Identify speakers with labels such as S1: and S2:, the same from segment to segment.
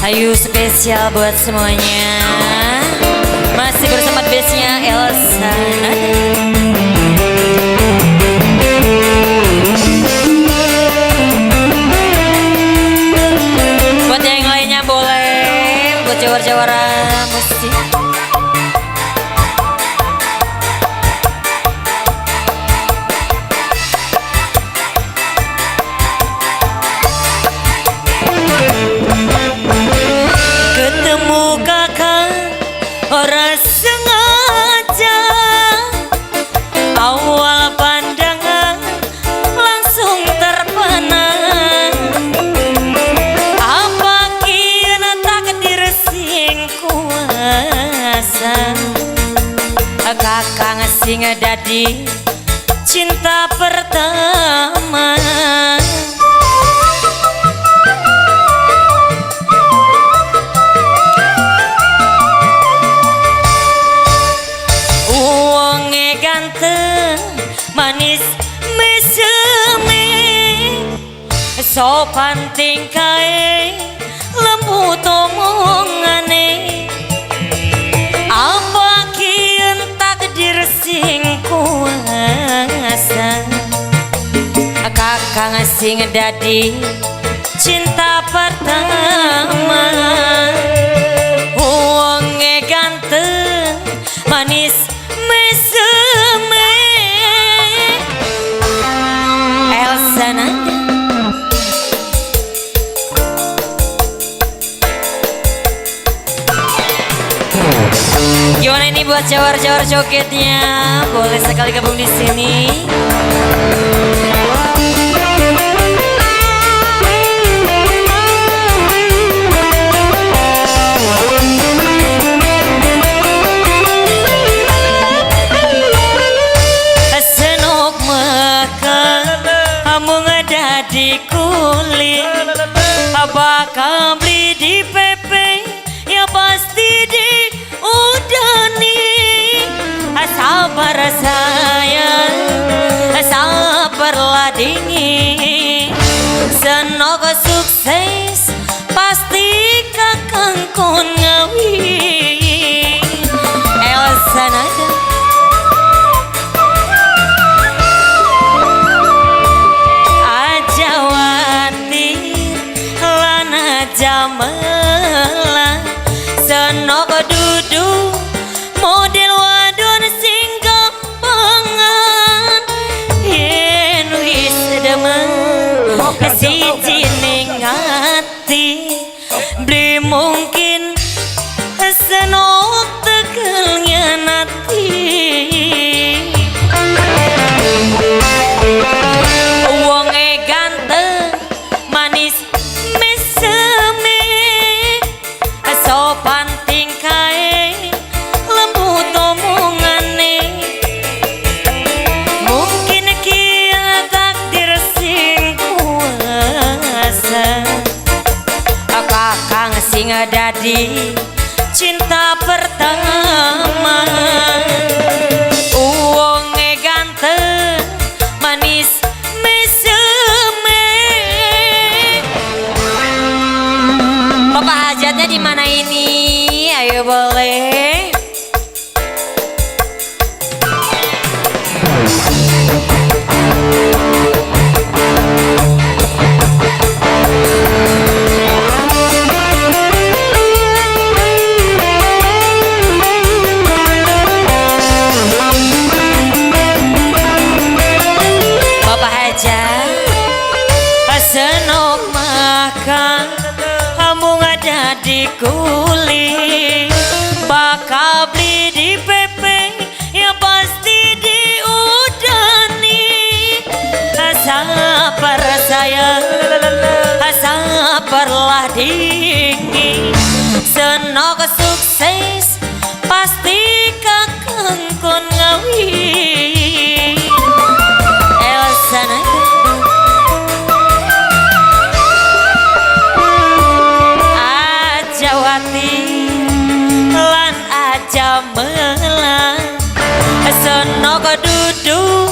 S1: Ayo spesial buat semuanya. Masih bersama base-nya Elsa Nada. Buat yang lainnya boleh, buat jawara-jawara musik. Ketemu kakak ora sengaja, awal pandangan langsung terpana. Apa kira takdir sing kuasa, kakang sing dadi cinta pertama. Wonge ganteng manis meseme, sopan tingkae lembut omongane. Apa kian takdir sing kuasa, kakang sing dadi cinta pertama. Wonge ganteng manis meseme. Elsa Nada. Gimana ini buat jawar-jawar jogetnya? Boleh sekali gabung di sini. Senok maka amung dadi kulit, bakal beli di PP ya pasti di udani. Sabar sayang, sabarlah dingin, senok sukses pasti kakang kon ngawi. Elsa Nada. Aja watir lan aja melah, senok dudu model wadon sing gampangan. Yen wis demen siji ning ati, beli mungkin senok tegelnya nati. Wonge ganteng manis meseme, sopan tingkae lembut omongane. Mungkin kia takdir sing kuasa, kakang sing dadi cinta pertama. Wonge ganteng manis meseme. Bapak hajatnya di mana ini? Ayo boleh. Bapak hajat senok makan amung ada di kulit, bakal beli di PP ya pasti diudani. Sabar sayang, sabarlah dingin, senok sukses pasti kakang kon ngawi. Elsa Nada. Aja watir lan aja melah, senok dudu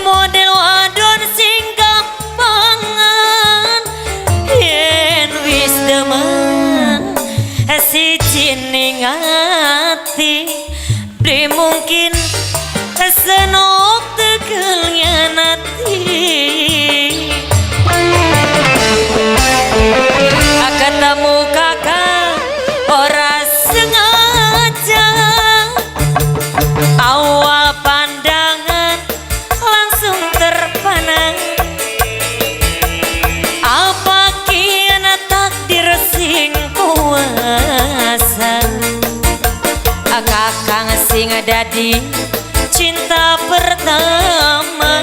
S1: model wadon sing gampangan. Yen wis demen Mungkin senok tegelnya nanti ketemu kakak ora sengaja, awal pandangan langsung terpana. Apa kian takdir sing kuasa, kakang sing dadi cinta pertama.